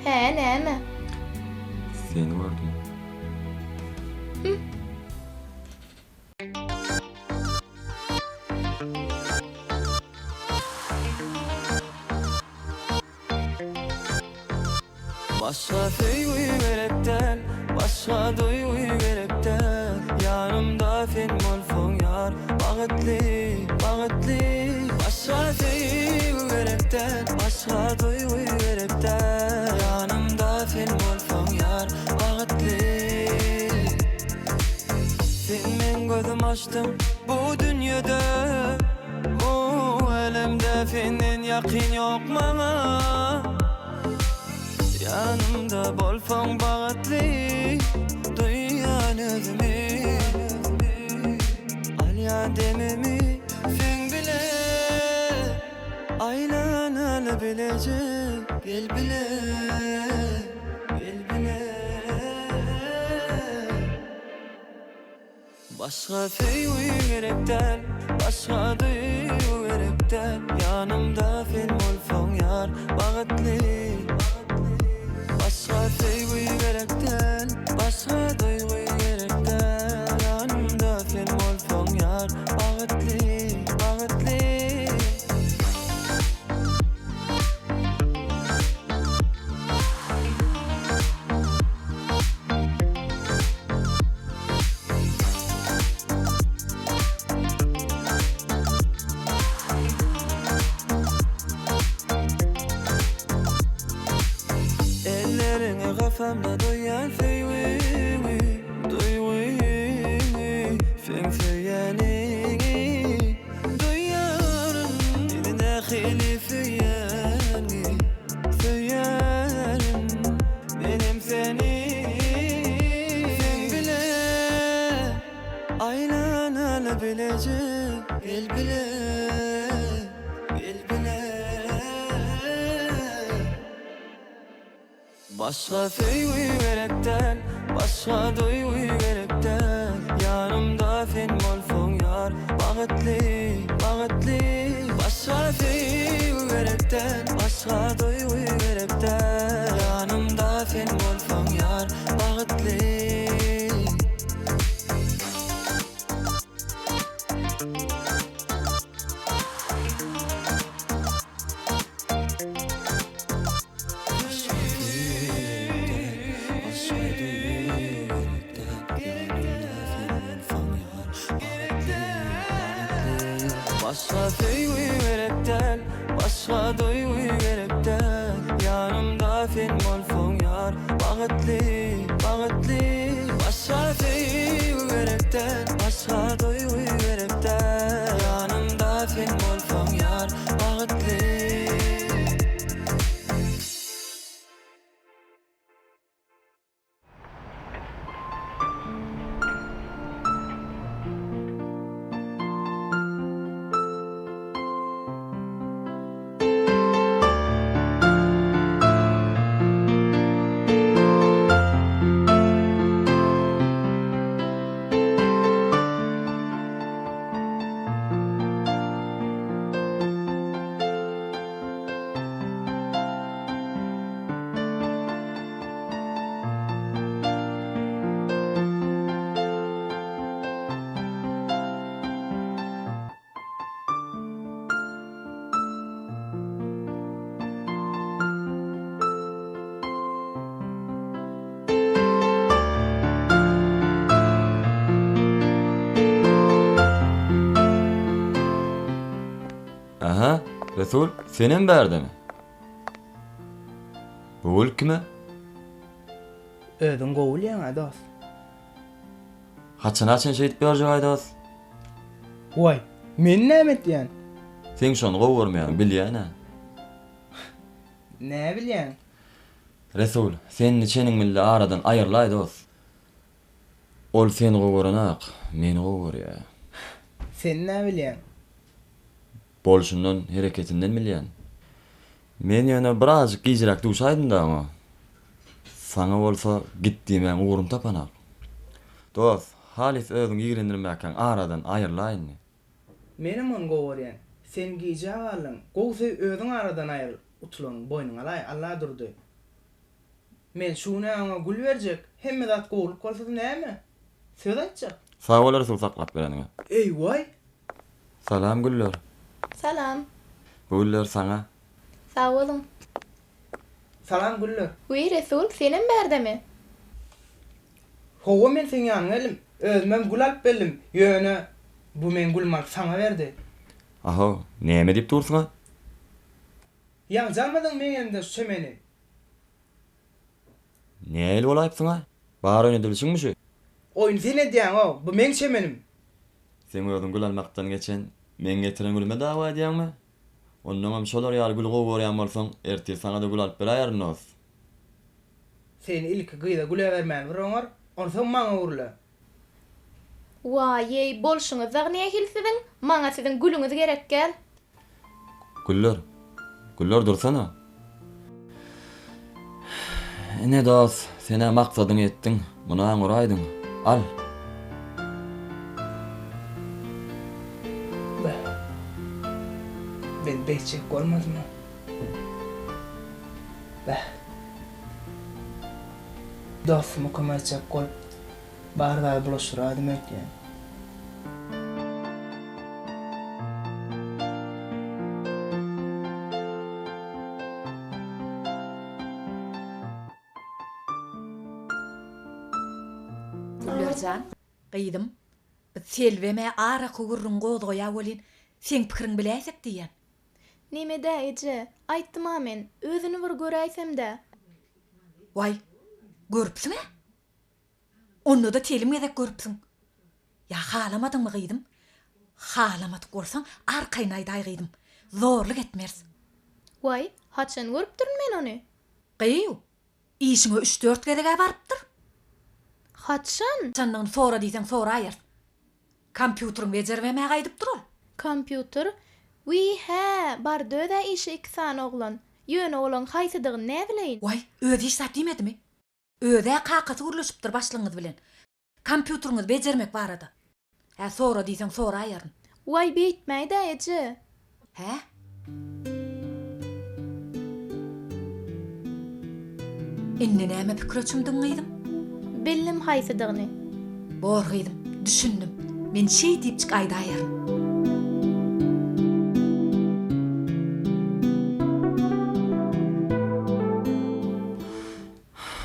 Hä, näme? Seni gördüm. Hüm. Başga söýgi gerek däl, başga duýgy gerek däl Ýanymda sen bolsaň ýar, bagtly, bagtly Başga söýgi gerek däl, başga duýgy gerek däl Ýanymda sen bolsaň ýar, bagtly Sen meň gözüm açdyň bu dünýede Bu älemde senden ýakyn ýok maňa Ýanymda bolsaň bagtly duýýan özümi Alýan demimi seň bile Aýlanaly bileje gel bile Gel bile Başga söýgi gerek däl, başga duýgy gerek däl Ýanymda sen bolsaň ýar, bagtly Başga söýgi gerek däl, başga duýgy gerek däl Ýanymda sen bolsaň ýar, bagtly, bagtly. Elleriňi gysamda duýýan söýgüňi, duýgyňy, seň söýýäniňi duýýaryn. Meni nähili söýýäňi, söýýärin. Menem seni Seň bile Aýlanaly bileje Gel bile Gel bile Başga söýgi gerek däl Başga duýgy gerek däl Ýanymda sen bolsaň ýar Bagtly, bagtly Başga söýgi gerek däl Başga duýgy gerek däl Ýanymda sen bolsaň ýar Bagtly. Başga söýgi gerek däl, başga duýgy gerek däl Ýanymda sen bolsaň ýar, bagtly, bagtly Başga söýgi gerek däl, başga duýgy gerek däl Ýanymda sen bolsaň ýar, bagtly. Aha, Resul, senem bärdemi? Bu gül kime? Özüň gowy bilýäň-ä, dost. Haçana çen şeýdip ýörjek-aý, dost? Waý, men näme etýän? Seň şony gowy görmeýäňi bilýän-ä. Nä bilýäň? Resul, sen indi çeniň bille aradan aýrylaý, dost. Ol seni gowy görenak, meni gowy görýä. Sen nä bilýäň? Bolşundan, hereketinden bilýän. Men ýöne birazjyk gijräk duşaýdym-da oňa. Saňa bolsa git diýmäň ugruny tapanak. Dost, halys özüňi ýigrendirmäkäň aradan aýrylaý indi. Menem ony gowy görýän. Sen gijä galdyň. Gowusy özüň aradan aýryl. Utulanyňy boýnuňa alaý, Alladurdy. Men şu gün-ä oňa gül berjek, hemme zat gowulyk bolsady näme? Söz aýtjak. Sag bol Resul saklap bereniňe. Eý waý! Salam Güller. Salam. Bu güller saňa. Sag boluň. Salam Güller. Wiý Resul senem bärdemi? Hawa men seň ýanyňa geldim. Özümem gül alyp geldim. Ýöne bu meň gülümi alyp saňa berdi. Ahow, näme diýip dursuň-a? Ýaňja almadyň meň elimden şu çemeni. Nähili bolaýypsyň-a? Bar oýun edilişiňmi şu? Oýny sen edýäň-ow, bu meň çemenim. Seň özüň gül almakdan geçen, meň getiren gülüme dawa edýäňmi? Onnoňam şolar ýaly güli gowy görýän bolsaň, ertir saňa-da gül alyp beräýerin, dost. Sen ilki gyza gül äbermäni bir oňar, onsoň maňa gürle. Waýeý, bolşuňyz dagy nähili siziň? Maňa siziň gülüňiz gerek däl. Güller, Güller dursana. Ine dost, sen-ä maksadyňa ýetdiň, muny aňuraýdyň. Al. Beh. Men beýtjek bolmadym-a. Beh. Dostuma kömek etjek bolup, bar zady bulaşdyraýdym öýtýän. Güllerjan, gyzym, biz Selbem-ä araky gürrüňi gozgaýa welin, seň pikiriňi biläýsek diýýän. Neme-dä, eje, aýtdym-a men, özüni bir göräýsem-dä. Waý, görüpsiň-ä? Onda-da telim gezek görüpsiň. Ýa halamadyňmy, gyzym? Halamadyk bolsaň, arkaýyn aýdaý, gyzym. Zorluk etmeris. Waý, haçan görüpdirin men ony? Gyýw, işiňe üç-dört gezeg-ä barypdyr. Haçan? Haçandygyny sora diýseň soraýarys. Kompýuteriň bejeribem-ä gaýdypdyr ol. Kompýuter? Wiý, hä, bardy öz-ä işe iki sany oglan. Ýöne olaň haýsydygyny näbileýin? Waý, özi hiç zat diýmedimi? Öz-ä kakasy gürleşipdir başlygyňyz bilen. Kompýuteriňizi bejermek barada. Hä, sora diýseň soraýaryn. Waý, beýtmäý-dä, eje. Hä? Indi näme pikire çümdüň gyzym? Bildim haýsydygyny. Bor gyzym, düşündim. Men şeý diýipjik aýdaýaryn.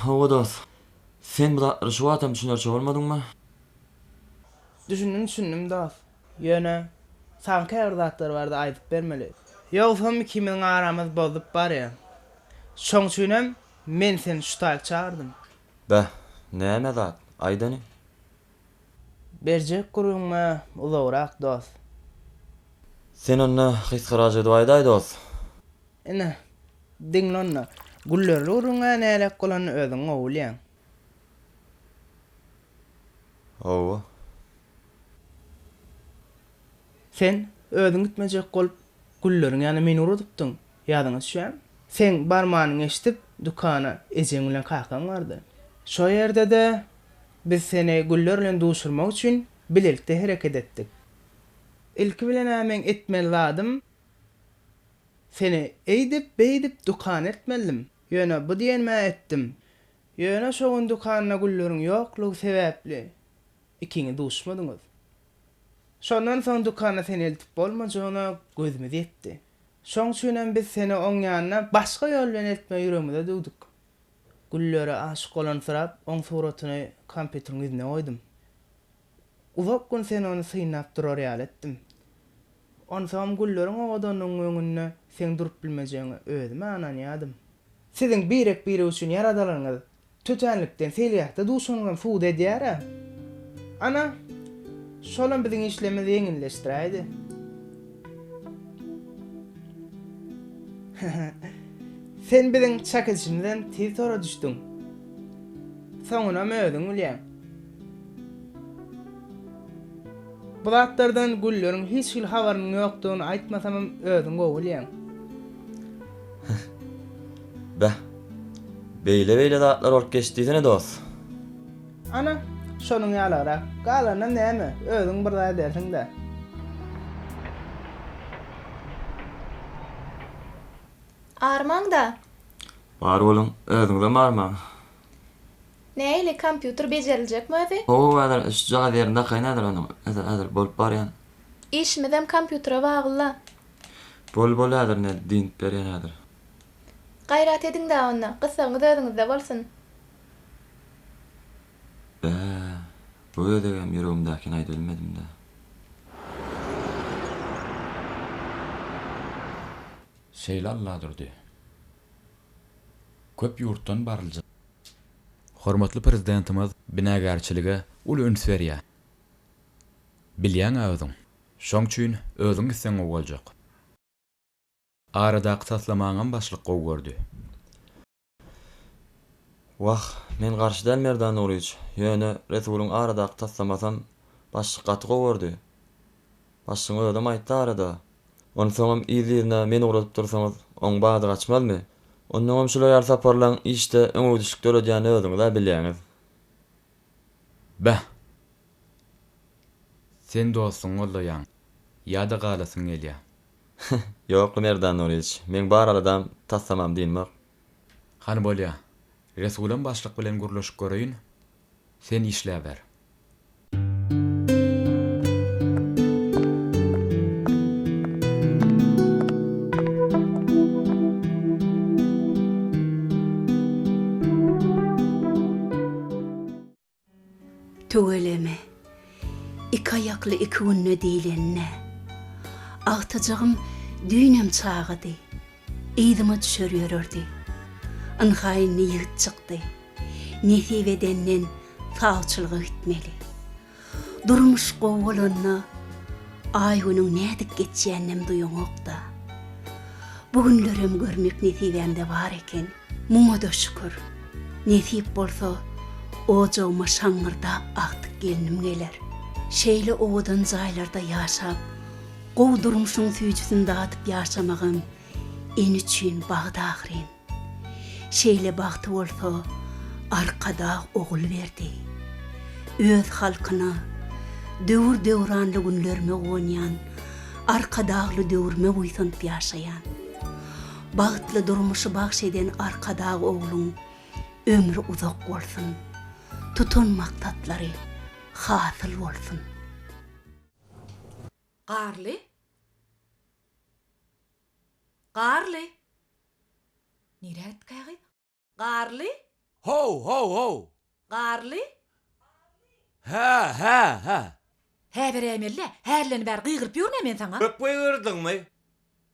Hawa dost. Sen bu zatlara şu wagtam düşünerçe bolmadyňmy? Düşündim düşündim dost. Ýöne. Saňa käbir zatlar barada aýdyp bermeli. Ýogsam ikimiziň aramyz bozulyp barýar. Şoň üçinem men seni şu taýyk çagyrdym. Beh, näme zat, aýdany? Berjek gürrüňme uzagrak dost. Sen onda gysgaraja edip aýdaý dost. Ine, diňle onda. Güllerli gürrüň-ä näläk bolanyny özüň gowy bilýäň. Hawa. Sen özüň gitmejek bolup, Gülleriň ýanyna meni ugradypdyň. Ýadyňa düşýärmi? Seň barmanyňy eşidip, dükana ejeň bilen kakaň bardy. Şo ýerde-de biz seni Güller bilen duşurmak üçin bilelikde hereket etdik. Ilki bilen-ä meň etmeli zadym, seni eýdip-beýdip dükana eltmelidim. Ýöne bu diýenimi-ä etdim. Ýöne şo gün dükanda Gülleriň ýoklugy sebäpli ikiňiz duşmadyňyz. Şondan soň dükana seni eltip bolmajagyna gözümiz ýetdi. Şoň üçinem biz seni oň ýanyna başga ýol bilen eltmegi ýüregimize düwdük. Güllere aşyk bolansyrap oň suratyny kompýuteriň ýüzüne goýdum. Uzak gün sen ony synlap durar ýaly etdim. Onsoňam gülleriň owadanlygynyň öňünde seň durup bilmejegiňe özüm-ä ynanýadym. Siziň birek-birek üçin ýaradalanyňyz tötänlikden seýilgähde duşanyňyzam subut edýär-ä. Ana, şolam biziň işlerimizi ýeňilleşdiräýdi. Sen biziň çak edişimizden tiz tora düşdüň. Soňunam özüň bilýäň. Bu zatlardan Gülleriň hiç hili habarynyň ýokdugyny aýtmasamam özüň gowy bilýäň. Beh. Beýle-beýle zatlar bolup geçdi diýsene dost. Ana, şonuň ýalygrak. Galanynam näme, özüň bir zat edersiň-dä. Armaň-da. Bar boluň, özüňizem armaň. Nähili, kompýuter bejeriljekmi özi? Hawa, häzir şujagaz ýerini dakaýyn häzir onuň. Häzir, häzir bolup barýan. Işimizem kompýutere bagly-la. Bol, bol häzir ine dynyp berýän häzir. Gaýrat ediň-dä onda, gyssagyňyz özüňizde bolsun. Bä, bu gezegem ýüregimdäkini aýdybilmedim-dä. Şeýle Alladurdy. Köp ýurtdan baryljak. Hormatly Prezidentimiz binagärçilige uly üns berýär. Bilýäň-ä özüň. Şoň üçin özüň gitseň gowy boljak. Aradaky taslamaňam başlyk gowy gördi. Wah, men garşy däl Merdan Nuryç. Ýöne Resulyň aradaky taslamasam başlyk gaty gowy gördi. Başlygyň özem aýtdy arada. Onsoňam yzly-yzyna meni ugradyp dursaňyz, oň bady gaçmazmy? Onnoňam şular ýaly saparlaň işde öňegidişlik döredýänini özüňiz-ä bilýäňiz. Beh! Sen dostuňy goldaýaň, ýa-da galasyň gelýä. Ýokly Merdan Nuryç, meň bar aladam taslamam dynmak. Hany bolýa, Resulam başlyk bilen gürleşip göreýin, sen işläber. Tüweleme, iki aýakly iki günde diýlenine. Agtyjagym düýnem çagady, yzyma düşer ýörerdi. Ynha indi ýigit çykdy. Nesip edenden sawçylyga gitmeli. Durmuş gowy bolanda aý-günüň nädip geçýäninem duýaňok-da. Bu günlerem görmek nesibämde bar eken. Muňa-da şükür. Nesip bolsa, ojagyma şaňňyrdap agtyk gelnim geler. Şeýle owadan jaýlarda ýaşap, gowy durmuşyň süýjüsini dadyp ýaşamagam ene üçin bagt ahyryn. Şeýle bagty bolsa Arkadag ogul berdi. Öz halkyna, döwür-döwranly günlerime guwanýan, Arkadagly döwrüme buýsanyp ýaşaýan. Bagtly durmuşy bagş eden Arkadag ogluň ömri uzak bolsun, tutan maksatlary hasyl bolsun! Garly? Garly! Nirä gitdikä gyz? Garly! How, how, how! Garly! Hä, hä, hä! Hä beräýmeli-dä, hälden bäri gygyryp ýörün-ä men saňa. Köp gygyrdyňmy?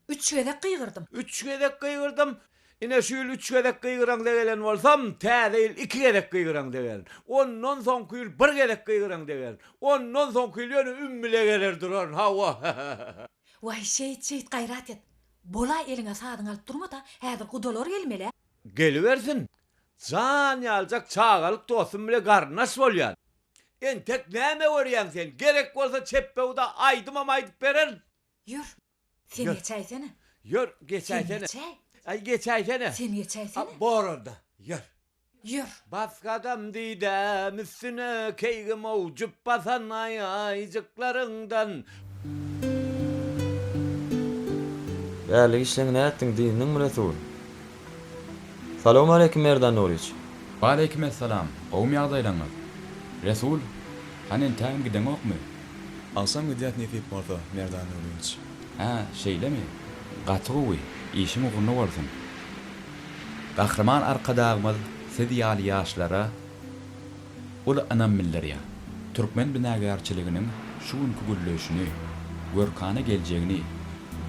Üç gezek gygyrdym. Üç gezek gygyrdym. Ine şu ýyl üç gezek gygyraňda gelen bolsam, täze ýyl iki gezek gygyraňda gelerin. Ondan soňky ýyl bir gezek gygyraňda gelerin. Ondan soňky ýyl ýöne üm bile geler duraryn, hawa. Waý, şeýt, şeýt gaýrat et. Bol-a eliňe sazyňy alyp durma-da, häzir gudalar gelmeli-ä. Gelibersin. Jan ýaljak çagalyk dostum bile garyndaş bolýan. Entek näme görýäň sen? Gerek bolsa çepbewde aýdymam aýdyp bererin. Ýör, sen Ýör. geçäýsene. Ýör, Sen geçäýsene. geçäý. Aý, geçäýsene. Sen geçäýsene. A, bor onda, ýör. Ýör. Bas gadam didäm üstüne keýgim owjup basan aýajyklaryňdan. Bärlik işleňi nätdiň, dyndyňmy Resul? Salowmaleýkim Merdan Nuryç. Waleýkimessalam, gowumy ýagdaýlaňyz? Resul, hany entägem gideňokmy? Agşam gidýäs nesip bolsa, Merdan Nuryç. Hä, şeýlemi? Gaty gowy, işiň ugruna bolsun. Gahryman Arkadagymyz siz ýaly ýaşlara uly ynam bildirýär. Türkmen binagärçiliginiň şu günki gülleýşini, görkana geljegini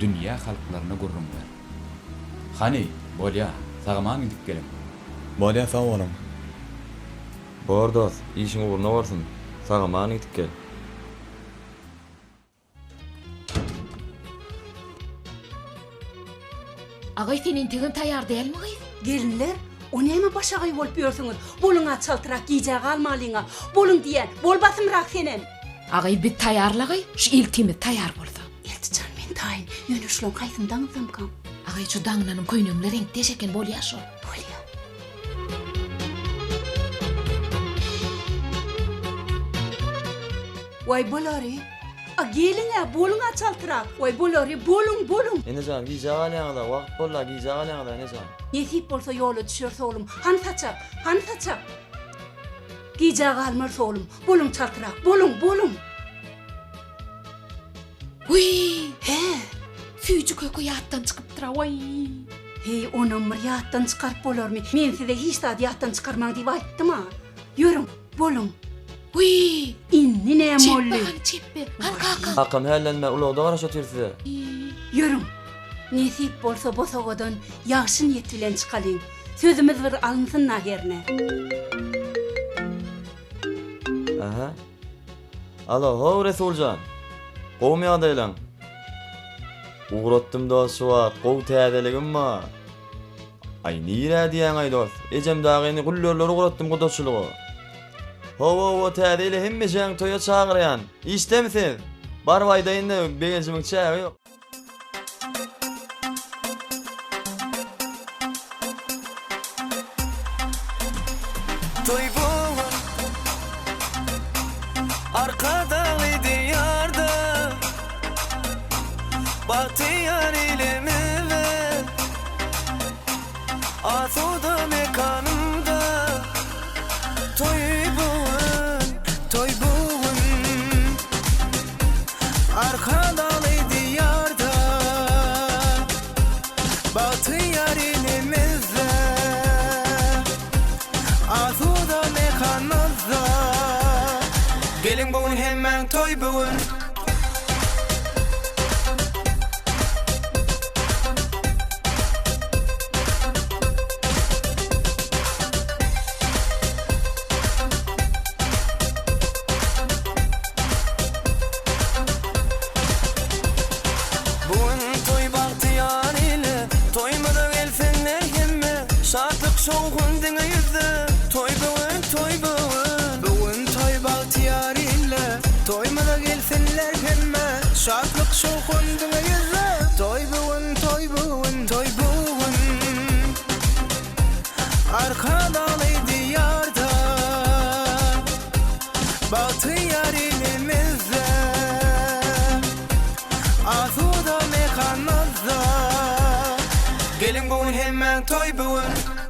dünýä halklaryna gürrüň ber. Hany, bolýa, sag-aman gidip geliň. Bolýa, sag boluň. Bor dost, işiň ugruna bolsun. Sag-aman gidip gel. Agaý sen entegem taýar dälmi gyz? Gelinler, o näme başagaý bolup ýörsüňiz? Boluň-a çaltrak gijä galmalyň-a. Boluň diýýän, bol basymrak senem. Agaý biz taýarlagaý, şu eltimiz taýar bolsa. Elti jan men taýyn, ýöne şulaň haýsyny daňypsamkam? Agaý şu daňynanym köýnegiň reňkdeş eken bolýa şol. Bolýa. Waý bolary. A geliň-ä, boluň-a çaltrak. Waý bolary, boluň, boluň. Enejan, gijä galýaňyz-a, wagt boldy-a, gijä galýaňyz-a, enejan. Nesip bolsa ýola düşeris oglum. Hany saçak, hany saçak. Gijä galmarys oglum. Boluň çaltrak, boluň, boluň. Wiý! Hä? Süýji köke ýatdan çykypdyr-a, waý! Heý, onam bir ýatdan çykaryp bolarmy? Men size hiç zady ýatdan çykarmaň diýip aýtdym-a. Ýörüň, boluň. Wiý! Indi näme boldy? Çepbe hany, çepbe. Hany kakaň? Kakam hällenme, ulagda garaşyp otyr size. Ýörüň. Nesip bolsa bosagadan ýagşy niýet bilen çykalyň. Sözümiz bir alynsyn-a hernä. Aha. Alo, how Resuljan. Gowumy ýagdaýlaň? Ugratdym dost şu wagt, gowy täzeligim bar. Aý nirä diýýäňaý dost? Ejem dagyny güllerleri ugratdym gudaçylyga. Hawa hawa täze ýyla hemmejeňi toýa çagyrýan. Işdemi siz? Baryp aýdaýynda begenjimiň çägi ýok. Toý bu gün Arkadagly Diýarda Bagtyýar ilimizde Asuda mekanymda Toý bu gün, toý bu gün Arkadagly Diýarda Bagtyýar ilimizde Asuda mekanymyzda Geliň bu gün hemmäň toý bu gün. Bu gün toý bagtyýar ile, Toýumyza gelsinler hemme, Şatlyk şowhun diňe ýüzde, Toý bu gün, toý bu gün. Bu gün toý bagtyýar ile, Toýumyza gelsinler hemme, Şatlyk şowhun diňe ýüzde, Toý bu gün, toý bu gün, toý bu gün. Arkadagly Diýarda, Bagtyýar ilimizde, Asuda mekanymyzda. Geliň bu gün hemmäň toý bu gün.